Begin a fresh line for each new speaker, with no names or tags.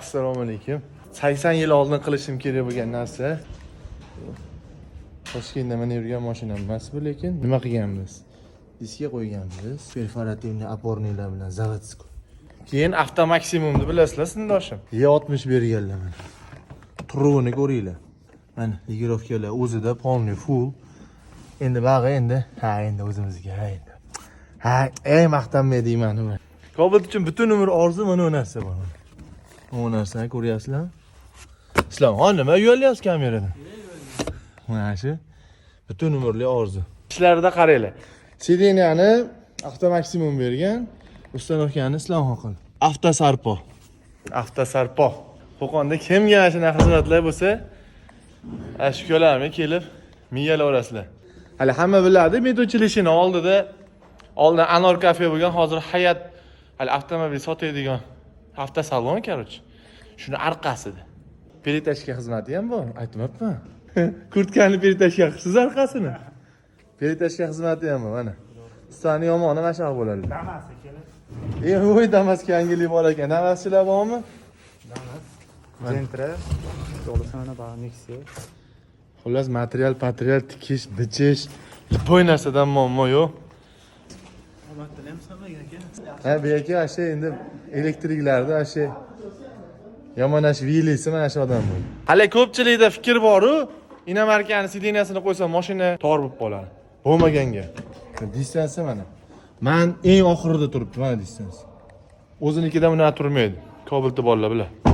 Assalomu alaykum. 80 yil oldin qilishim kerak bo'lgan narsa. Toshkentda mana yurgan mashinam emas bu, lekin nima qilganmiz? Diska qo'yganmiz. Перфоративный опорный lar bilan, заводской. Keyin avtomaksimumni bilasizlar, sinfdoshim. E60 berganlar mana. Turuvini ko'ringlar. Mana регулировка lar o'zida полный full. Endi bag'i endi, ha, endi o'zimizga, ha, endi. Ha, ey, maqtanmay deyman nima. Cobalt uchun butun umr orzu mana bu narsa bor. Bu narsani ko'ryapsizlarmi? Islomxon, nima uyalyapsiz kameradan? Mana shu butun umrli orzu. Ishlarida qaranglar. Сиденья ni avtomaksimum bergan, установка ni Islomxon qildi. Avtosarpo. Avtosarpo. Qo'qonda kimga mana shunaqa xizmatlar bo'lsa, ana shu ukalarga kelib miyalaverasizlar. Hali hamma biladi, медучилище ni oldida oldin Anor kafe bo'lgan, hozir Hayat, hali avtomobil sotadigan avtosalon, короче. Shuni orqasida. Перетяжка xizmati ham bor, aytmabman. Kurtkani перетяжка qilibsiz orqasini. Перетяжка xizmati ham bor, mana. Ustani yomoni mana shunaqa bo'ladi.
Damas akalar.
E, voy, Damasga yangilik bor ekan. Damaschilar bormi?
Damas. Gentra. To'g'risini bor, Nexia.
Xullas, material, patrial, tikish, bichish, любой narsadan muammo yo'q.
Omad tilaymiz hammaga, aka.
Ha, bu aka shu endi elektriklarda shu yomonashvilisi mana shu odam bo'ldi. Hali ko'pchilikda fikr boru, иномарка ni сиденья sini qo'ysa, mashina tor bo'lib qoladi. Bo'lmaganga. Distansiya mana. Man eng oxirida turibdi mana distansiya. O'zinikida bunaqa turmaydi. Cobaltni bolalar bilan.